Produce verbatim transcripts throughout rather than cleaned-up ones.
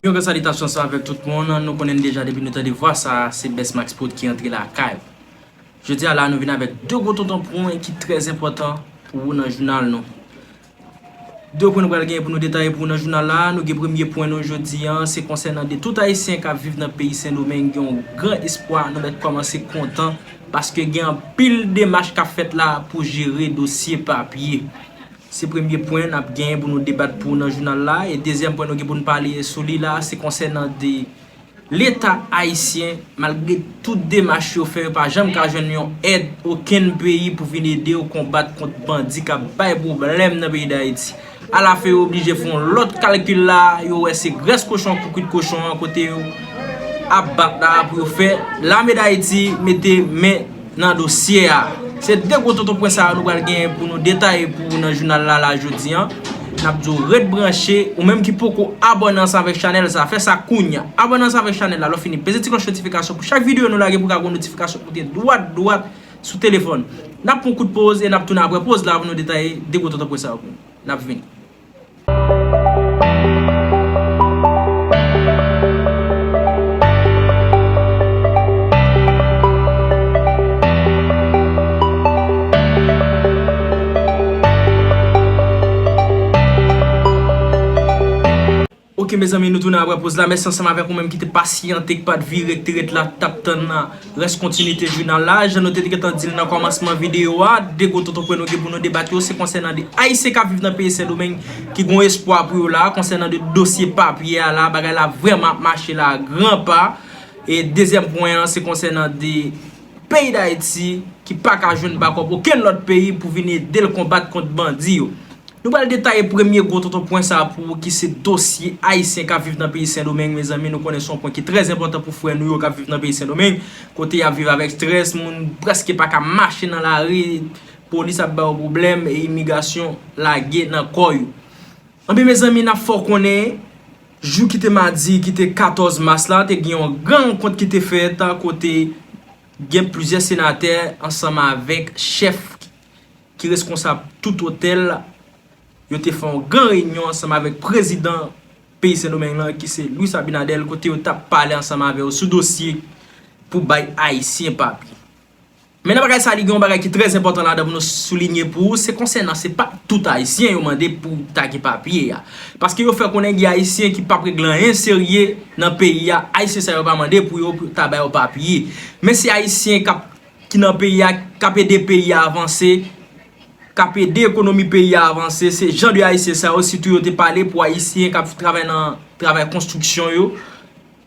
Yon gran salitasyon sa avèk tout moun. Nou konnen deja depi nou tande vwa sa, se Best Max Prod ki antre lakay. Jodi a la, nou vin avèk de gwo tonton pwen ki trè enpòtan pou ou nan jounal nou. De pwen nou pral genyen pou nou detaye pou ou nan jounal la. Nou gen premye pwen nou jodi a, se konsènan de tout Ayisyen k ap viv nan peyi Sendomeng gen yon gran espwa. Nou mèt kòmanse kontan paske gen anpil demach k ap fèt la pou jere dosye papye. Se premye pwen n ap genyen pou nou debat pou ou nan jounal la. E dezyèm pwen nou gen pou nou pale sou li la, se konsènan de Leta ayisyen, malgre tout demach yo fè, yo pa janm ka jwenn yon èd okenn peyi pou vin ede yo konbat kont bandi k ap bay pwoblèm nan peyi Dayiti. Alafen, yo oblije fè yon lòt kalkil la, yo wè se grès kochon ak kwit kochon an kote yo ap bat la pou yo fè Lame Dayiti mete men nan dosye a. Se de gwo tonton pwen sa yo nou pral genyen pou nou detaye pou ou nan jounal la, la jodi a. N ap di w ret branche, ou menm ki poko abòne ansanm avèk chanèl sa, fè sa kounya. Abòne ansanm avèk chanèl la, lè w fini peze ti klòch notifikasyon pou chak videyo nou lage pou ka gen yon notifikasyon k moute dwat dwat sou telefòn. N ap pran yon kout poz e n ap tounen apre poz la pou nou detaye de gwo tonton pwen sa yo pou nou. N ap vini. Ok, mezanmi, nou tounen apre poz la. Mèsi ansanm avèk ou menm ki te pasyante, ki pa t vire, ki te ret la, t ap tann rès kontinite jounal la. Jan nou te gentan di l nan kòmansman videyo a, de gwo tonton pwen nou gen pou nou debate yo, se konsènan de Ayisyen k ap viv nan peyi Sendomeng ki gen espwa pou yo la, konsènan de dosye papye a la, bagay la vrèman ap mache la a gran pa. E dezyèm pwen an, se konsènan de peyi Dayiti ki pa ka jwenn bakòp okenn lòt peyi pou vin ede l konbat kont bandi yo. Nou pral detaye premye gwo tonton pwen sa a pou ou ki se dosye Ayisyen k ap viv nan peyi Sendomeng, mezanmi, nou konnen se yon pwen ki trè enpòtan pou frè nou yo k ap viv nan peyi Sendomeng, kote y ap viv avèk estrès, moun prèske pa ka mache nan lari, polis ap ba yo pwoblèm e imigrasyon lage nan kò yo. Anben, mezanmi, n ap fè w konnen, jou ki te madi, ki te katòz mas la, te gen yon gran rankont ki te fèt kote gen plizyè senatè ansanm avèk chèf ki reskonsab tout otèl, yo te fè yon gran reyinyon ansanm avèk prezidan peyi Sendomeng lan, ki se Luis Abinader, kote yo t ap pale ansanm avè yo sou dosye pou bay Ayisyen papye. Men nan bagay sa, li gen yon bagay ki trè enpòtan ladan pou nou soulinye pou ou, se konsènan se pa tout Ayisyen yo mande pou ta gen papye a. Paske yo fè konnen gen Ayisyen ki p ap regle anyen serye nan peyi a, Ayisyen sa yo pa mande pou yo, pou ta ba yo papye. Men se Ayisyen k ap ki nan peyi a, k ap ede peyi a avanse, k ap ede ekonomi peyi a avanse, se jan de Ayisyen sa yo, sitou yo te pale pou Ayisyen k ap travay nan travay konstriksyon yo,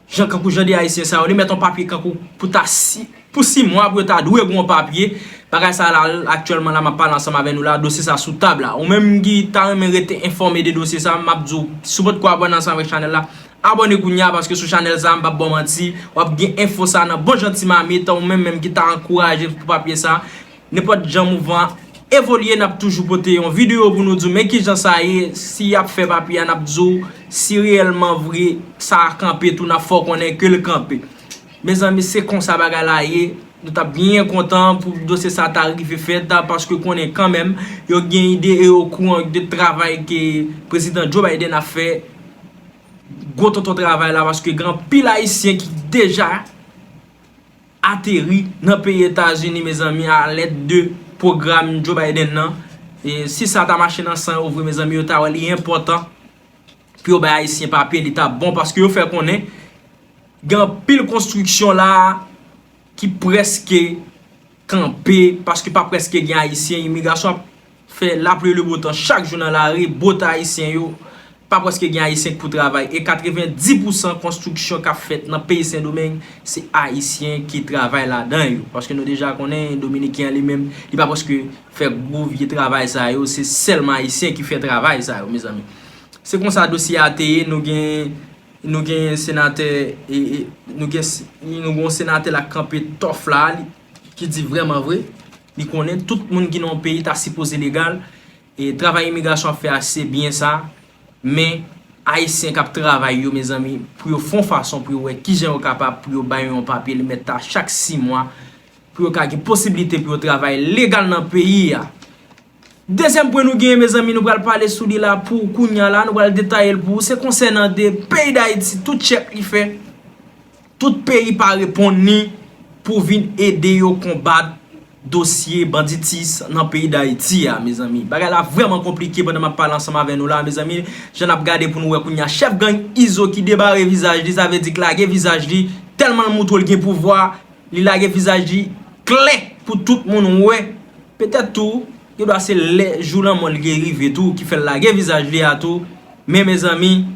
jan kankou jan de Ayisyen sa yo, li mèt yon papye kankou pou ta si, pou sis mwa pou yo ta dwe gen yon papye, bagay sa la, aktyèlman la, m ap pale ansanm avè nou la, dosye sa sou tab la. Ou menm ki ta renmen rete enfòme de dosye sa, m ap di w, si w potko abòne ansanm avèk chanèl la, abòne kounya, paske sou chanèl sa, m p ap ba w manti, w ap gen enfo sa nan bon jan ti mamit, ou menm menm ki ta ankouraje pou papye sa, nenpòt jan mouvman an evolye, n ap toujou pote yon videyo pou nou di w men kijan sa ye, si y ap fè papye a, n ap di w si reyèlman vre sa kanpe tou, n ap fè w konnen ke l kanpe. Mezanmi, se konsa bagay la ye. Nou t ap byen kontan pou dosye sa ta rive fèt, paske konnen kanmenm, yo gen ide e okouran de travay ke prezidan Joe Biden ap fè. Gwo tonton travay la, paske gen anpil Ayisyen ki deja ateri nan peyi Etazini, mezanmi, alèd de pwogram Joe Biden nan. E si sa ta mache nan san yo vre, mezanmi, yo ta wè li enpòtan pou yo bay Ayisyen papye, li ta bon, paske yo fè konnen gen anpil konstriksyon la ki prèske kanpe, paske pa prèske gen Ayisyen. Imigrasyon ap fè lapli le bon tan chak jou nan lari, bote Ayisyen yo, pa prèske gen Ayisyen k pou travay. E katrevenndis pousan konstriksyon k ap fèt nan peyi Sendomeng, se Ayisyen ki travay ladan yo. Paske nou deja konnen Dominiken an li menm, li pa prèske fè gwo vye travay sa yo, se sèlman Ayisyen ki fè travay sa yo, mezanmi. Se konsa dosye a te ye, nou gen, nou gen senatè, e, e, nou gen s-, nou gen yon senatè la k kanpe tòf la, li, ki di vrèman vre, li konnen tout moun ki nan yon peyi ta sipoze legal, e travay imigrasyon ap fè a se byen sa, men Ayisyen k ap travay yo, mezanmi, pou yo fè yon fason pou yo wè kijan yo kapab pou yo bay yon papye, li mèt ta chak sis mwa, pou yo ka gen posiblite pou yo travay legal nan peyi a. Dezyèm pwen nou genyen, mezanmi, nou pral pale sou li la pou kounya la, nou pral detaye l pou ou. Se konsènan de peyi Dayiti, tout tchèk li fè, tout peyi pa reponn li pou vin ede yo konbat dosye banditis nan peyi Dayiti a, mezanmi. Bagay la vrèman konplike pandan m ap pale ansanm avè nou la, mezanmi. Jan n ap gade pou nou wè kounya, chèf gang Izo ki debare vizaj li, sa vle di k lage vizaj li, tèlman l moutre l gen pouvwa, li lage vizaj li klè pou tout moun wè. Petèt tou, gen dwa se lè jou lanmò l gen rive tou, ki fè l lage vizaj li a tou. Men, mezanmi,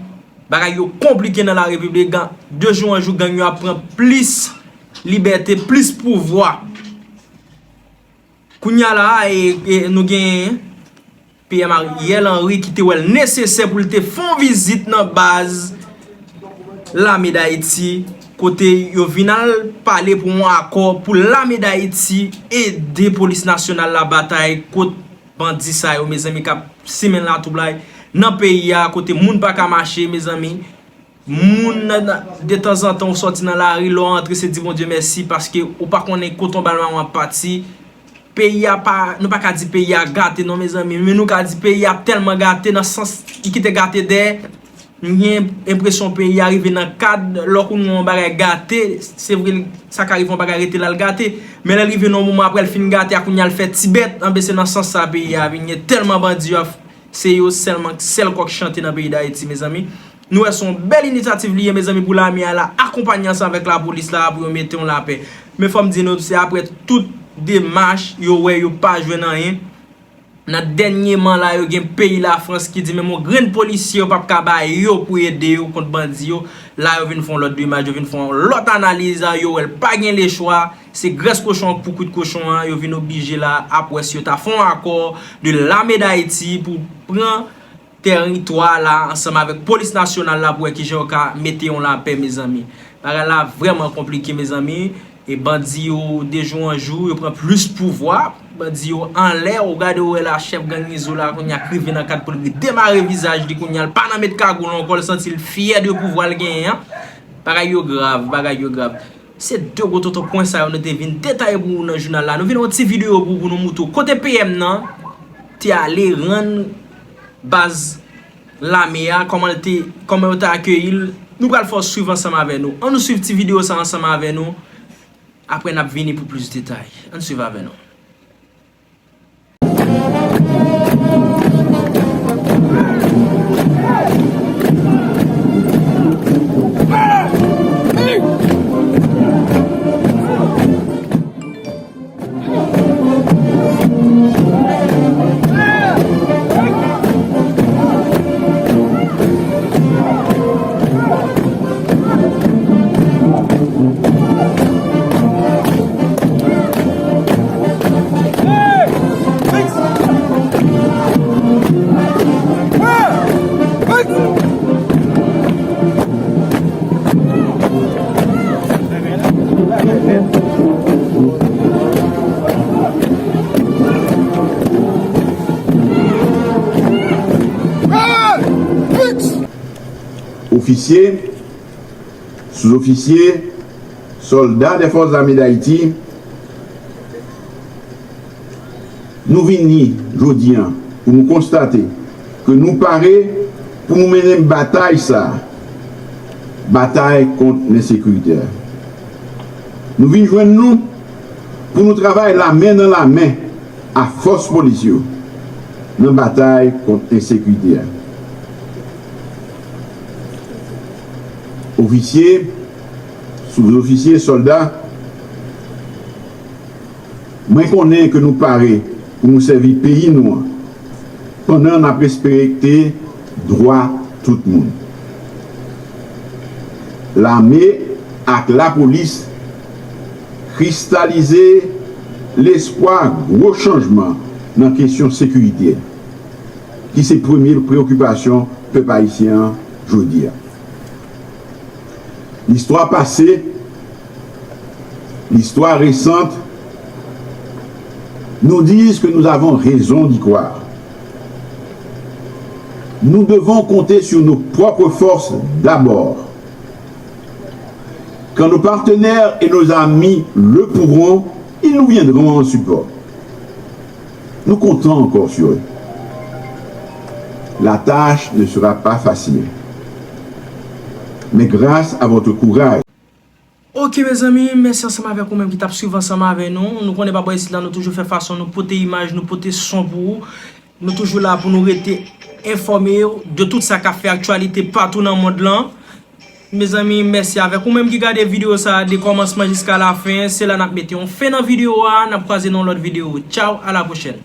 bagay yo konplike nan larepiblik. Gang, de jou an jou, gang yo ap pran plis libète, plis pouvwa. Kounya la, e, e, nou gen P M Ariel Henry ki te wè l nesesè pou l te fè yon vizit nan baz Lame Dayiti, kote yo vin al pale pou yon akò pou Lame Dayiti ede Polis Nasyonal la batay kont bandi sa yo, mezanmi, k ap simen latwoublay nan peyi a, kote moun pa ka mache, mezanmi. Moun nan, nan, detanzantan ou sòti nan lari, lè w antre, se di Bondye mèsi paske ou pa konnen kote yon bal mawon ap pati. Peyi a pa, nou pa ka di peyi a gate non, mezanmi, men nou ka di peyi a tèlman gate nan sans li kite gate dèyè. M gen enpresyon peyi a rive nan kad, lè w konn wè yon bagay gate, se vre, sa ka rive yon bagay rete la l gate, men lè l rive nan yon moman apre l fin gate a, kounya l fè ti bèt, anben se nan sans sa peyi a vin ye, tèlman bandi yo ap Se yo sèlman, sèl kòk chante nan peyi Dayiti, mezanmi. Nou wè se yon bèl inisyativ li ye, mezanmi, pou lame a la akonpanye ansanm avèk lapolis la pou yo mete yon lapè. Men fò m di nou, se aprè tout demach, yo wè yo pa jwenn anyen. Nan dènyeman la, yo gen peyi Lafrans ki di menm yon grenn polisye yo p ap ka ba yo pou ede yo kont bandi yo. La, yo vin fè yon lòt demach, yo vin fè yon lòt analiz, yo wè l pa gen lechwa. Se grès kochon ak pou kwit kochon an, yo vin oblije la, ap wè si yo ta fè yon akò de Lame Dayiti pou pran tèritwa la ansanm avèk Polis Nasyonal la pou wè kijan yo ka mete yon lapè, mezanmi. Bagay la vrèman konplike, mezanmi. E bandi yo, de jou an jou, yo pran plis pouvwa. Bandi yo anlè, ou gade, ou wè la, chèf gang Izo la, kounye a k rive nan kad pou l demare vizaj li, kounye a l pa nan met kagoul ankò, l santi l fyè de pouvwa l genyen an. Bagay yo grav, bagay yo grav. Se de gwo tonton pwen sa yo nou te vin detaye pou ou nan jounal la. Nou vin yon ti videyo pou, pou nou moutre w kote P M nan te ale rann baz lame a, kòman l te, kòman yo te akeyi l. Nou pral fè w swiv ansanm avè nou. Ann nou swiv ti videyo sa ansanm avè nou. Apre n ap vini pou plis detay. Ann swiv avè nou. Ofisye, souzofisye, sòlda dè Fòs Lame Dayiti, nou vini jodi a pou nou konstate ke nou pare pou nou mennen batay sa a, batay kont lensekirite a. Nou vin jwenn nou pou nou travay lamen nan lamen a fòs polis yo nan batay kont ensekirite a. Ofisye, souzofisye, sòlda, mwen konnen ke nou pare pou nou sèvi peyi nou an, pandan n ap respekte dwa tout moun. Lame ak lapolis kristalize lespwa gwo chanjman nan kesyon sekirite, ki se premye preyokipasyon pèp ayisyen an jodi a. Listwa pase, listwa resant, nous disent que nous avons raison d'y croire. Nous devons compter sur nos propres forces d'abord. Quand nos partenaires et nos amis le pourront, ils nous viendront en support. Nous comptons encore sur eux. La tâche ne sera pas facile. Mais grâce à votre courage, Ok mezanmi, mèsi ansanm avèk ou menm ki t ap swiv ansanm avè nou. Nou konnen pa bò isit la, nou toujou fè fason, nou pote imaj, nou pote son pou ou. Nou toujou la pou nou rete enfòme de tout sa k ap fè aktyalite patou nan mond lan. Mezanmi, mèsi avèk ou menm ki gade videyo sa a de kòmansman jiska lafen. Se la n ap mete yon fen nan videyo a. N ap kwaze nan yon lòt videyo. Tchaw, a la pwochèn.